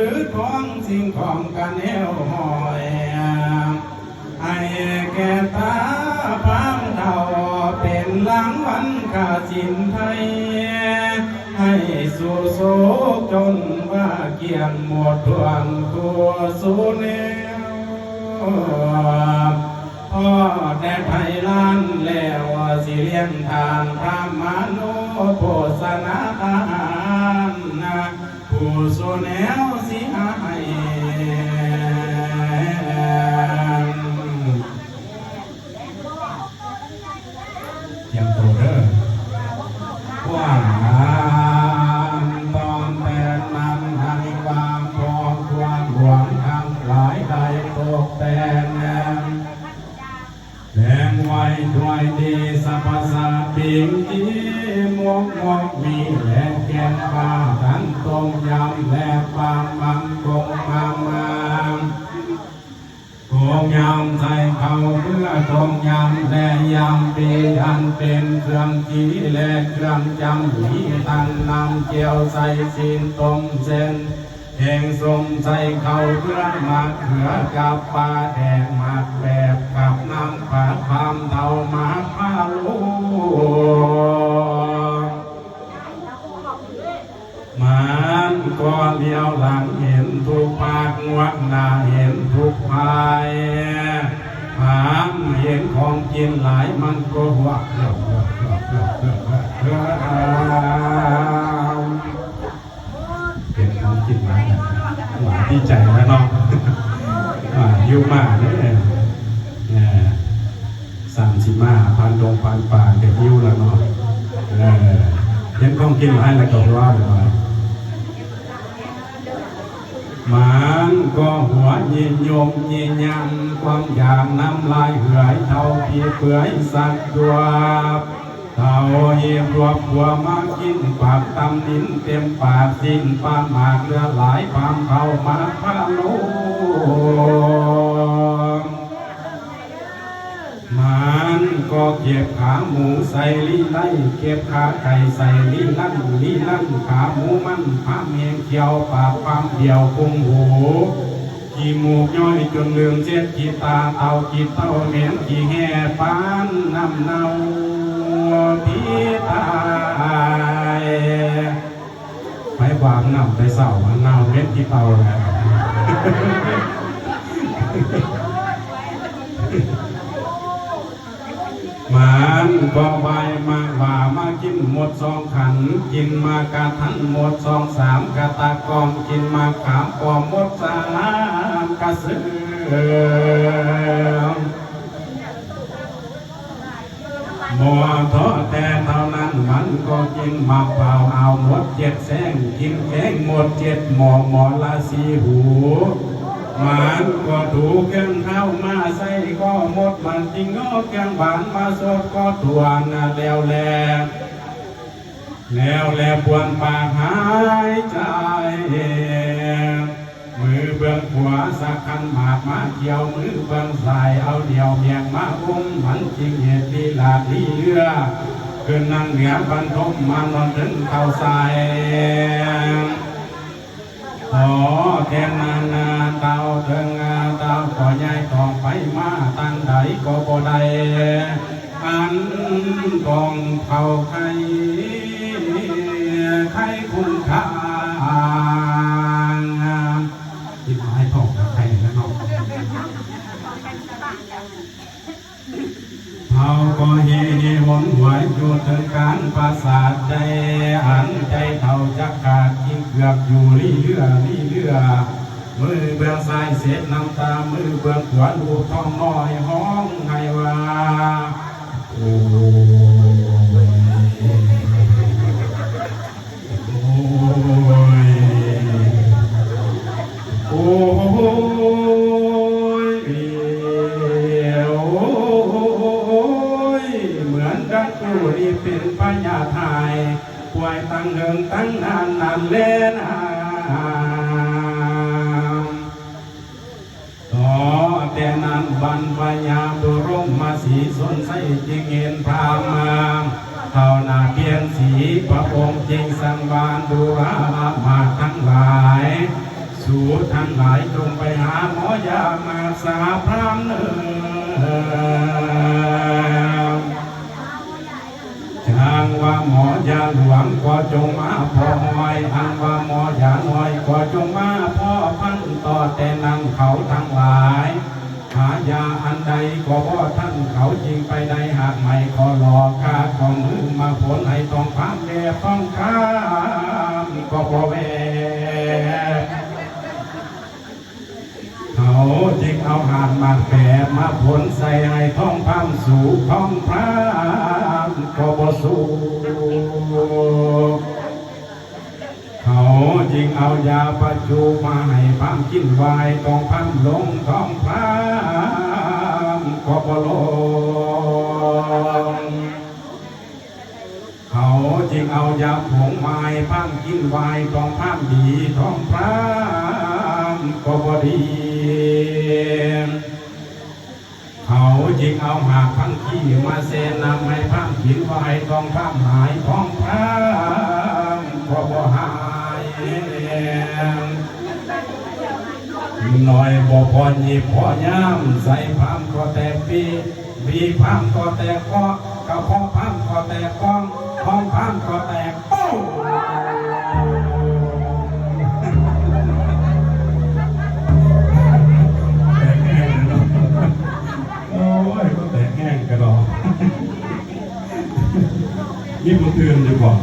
ຄືທອງສິ່ງຂອງກະແນວຫ້ອຍ ໃຫ້ແກ່ຕາພາມເຖົ້າ ເປັນລາງວັນຄ່າສິນໄທ ໃຫ້ສູ່ໂສກຈົນວ່າກ້ຽງໝົດຖ້ວນທົ່ວສູ່ແນວ. ພໍແຕ່ໄພລານແລ້ວ ຊິລ້ຽງທານທຳມະໂນໂພຊະນາອາຫານ ຜູ້ສູ່ແນວຊິໃຫ້ ຕຽມໂຕເດີ ຄວາມງາມຕອນແຕ່ງນັ້ນ ໃຫ້ບາງພໍຄວາມຫຼວງທັງຫຼາຍໄດ້ຕົກແຕ່ງ ແດງໄວ້ດ້ວຍດີ ສັບພະສັດເປັນທີ່ໝົກໝອກມີ ແລະແກ່ນປາທັງຕົ້ມຍຳ ແລະປາມັງກົງມາມາ ກົງຍຳໃສ່ເຂົ້າເພື່ອກົງຍຳ ແລະຍຳປີ ອັນເປັນເຄື່ອງຈີ ແລະເຄື່ອງຈຳ ມີທັງນ້ຳຈຽວໃສ່ຊີ້ນຕົ້ມເສັ້ນ ແກງສົ້ມໃສ່ເຂົ້າເພື່ອ ໝາກເຂືອກັບປາແດກ ໝາກແບບກັບນ້ຳປາ ຄວາມເຖົ້າໝາກພາໂລ ມັນກໍຫຼຽວຫຼັງເຫັນທຸກພາກ ງວດໜ້າເຫັນທຸກພາຍ ຫາມເຫັນຂອງກິນຫຼາຍ ມັນກໍຫວກ ເປັນຂອງກິນຫຼາຍ ຫຼາຍດີໃຈແລ້ວເນາະ ອ່າ ຫິວມາເດ້ ເອີ ສາມສິບຫ້າ ຜ່ານດົງຜ່ານປ່າກໍຫິວແລ້ວເນາະ ເອີ ເຫັນຂອງກິນຫຼາຍແລ້ວກໍຫວກ ມັນກໍຫົວຍິນຍົມຍິນຍຳ ຄວາມຢາກນ້ຳລາຍເຫືອຍ ເທົ່າທີ່ເປືອຍສັກຈວບ ເຕົາຮີບລວບຄົວມາກິນ ປາກຕຳນິນເຕັມປາກ ຊີ້ນປາໝາກເຫຼືອຫຼາຍ ປາມເຂົ້າມາພາໂລ ມັນກໍເກັບຂາໝູໃສ່ລີໄລ ເກັບຂາໄກ່ໃສ່ລີລັນ ລີລັນຂາໝູມັນ ພາມແຮງຂຽວປາກ ພາມບຽວກຸງຫູ ຂີ້ມູກຍ້ອຍຈົນລືມເຊັດ ຂີ້ຕາເຕົ່າ ຂີ້ເຕົ່າເໝັນ ຂີ້ແຮ່ປານນ້ຳເນົ່າ ຜີຕາຍ ໄປອາບນ້ຳແຕ່ເຊົ້າ ເນົ່າເໝັນຂີ້ເຕົ່າແຫຼະ ມັນກໍໄປມາວ່າມາກິນໝົດສອງຂັນ ກິນມາກະທັນໝົດສອງສາມກະຕະກອງ ກິນມາຂາມປ້ອມໝົດສາມກະເຊີງ ບໍ່ພໍແຕ່ເທົ່ານັ້ນ ມັນກໍກິນໝາກພ້າວອາວໝົດເຈັດແຊງ ກິນແກງໝົດເຈັດໝໍ້ ໝໍ້ລະສີ່ຫູ ມັນກໍຖືເຄື່ອງເທົ້າມາໃສ່ກໍໝົດ ມັນຈິງຍໍເຄື່ອງຫວານມາສົດກໍຖ້ວນແລ້ວແລ ແລ້ວແລ ປວນປາກຫາຍໃຈ ມືເບື້ອງຂວາສັກຂັນໝາກມາກ່ຽວ ມືເບື້ອງຊ້າຍເອົາໜຽວແບກມາອຸ້ມ ມັນຈຶ່ງເຮັດລີລາດລີເລືອ ຂຶ້ນນັ່ງເໜືອບັນທົມມານອນເທິງເຕົ້າຊາຍ. ພໍແຕ່ນັ້ນເຕົ້າເທິງເຕົ້າກໍຍ້າຍຕອງໄປມາທາງໃດກໍບໍ່ໄດ້ ອັນຕ້ອງເຝົ້າໄຄ ໄຄຄຸນຄາ ກິນຫຼາຍທ້ອງກະໄຄແລ້ວເນາະ ເຮົາກໍເຮເຮຫົນຫວຍຢູ່ເທິງກາງປາສາດໃຈ ອັນໃຈເຖົ້າຈັກຂາດກິນເກືອກຢູ່ລີເລືອລີເລືອ ມືເບື້ອງຊ້າຍເຊັດນ້ຳຕາ ມືເບື້ອງຂວາລູບທ້ອງນ້ອຍຮ້ອງໄຫ້ວ່າ ໂອ້ຍ ໂອ້ຍ ໂອ້ຍ ໂອ້ຍ ເໝືອນດັ່ງກູນີ້ເປັນພະຍາດຮ້າຍ ປ່ວຍຕັ້ງເຫິງຕັ້ງນານນັ້ນແລນາ. ຕໍ່ແຕ່ນັ້ນບັນພະຍາບຸລົມມະສີຊົນໄຊຈຶ່ງເຫັນພາມມາ ເທົ່າໜ້າປ່ຽນສີ ພະອົງຈຶ່ງສັ່ງວ່າ ດູລາອາມາດທັງຫຼາຍ ສ ສູທັງຫຼາຍຈົ່ງໄປຫາໝໍຢາມາສາພາມເນີ. ຫາກວ່າໝໍຢາຫຼວງກໍຈົ່ງມາພໍມອຍ, ອັນວ່າໝໍຢານ້ອຍກໍຈົ່ງມາພໍພັນ, ຕໍ່ແຕ່ນັ້ນເຂົາທັງຫຼາຍ ຫາຢາອັນໃດກໍບໍ່ທັນ, ເຂົາຈຶ່ງໄປໄດ້ຮາກໄມ້ກໍຫຼໍ່, ກາກໍມືມາພົນໃຫ້ທອງຄຳແລ ທອງຄຳກໍບໍ່ແວະ. ເຂົາຈຶ່ງເອົາຮາກໝາກແປມາພົນໃສ່ໃຫ້ທອງຄຳສູ, ທອງຄຳກໍບໍ່ສູ. ເຂົາຈຶ່ງເອົາຢາປະຈຸມາໃຫ້ພາມກິນ, ໄຫວ້ທອງຄຳລົງ, ທອງຄຳກໍບໍ່ລົງ. ເຂົາຈຶ່ງເອົາຢາຜົງມາໃຫ້ພາມກິນ, ໄຫວ້ທອງຄຳດີ, ທອງຄຳກໍບໍ່ດີ. ເຂົາຈຶ່ງເອົາຮາກຜັກຊີມາແຊ່ນ້ຳໃຫ້ພາມກິນ, ໄຫວ້ທອງຄຳຫຼາຍ, ທອງຄຳກໍບໍ່ຫາຍ. ໜ້ອຍບໍ່ພໍຫຍິບພໍຍາມ, ໃສ່ພາມກໍແຕກປີ, ບີພາມກໍແຕກເກາະ, ກະເພາະພາມກໍແຕກປ່ອງ, ທ້ອງພາມກໍແຕກໂປ້ງ. ແຕກແຮງເນາະ. ໂອ້ຍ ມັນແຕກແຮງກະດອກ. ມີຜູ້ຕື່ນຢູ່ບໍ່?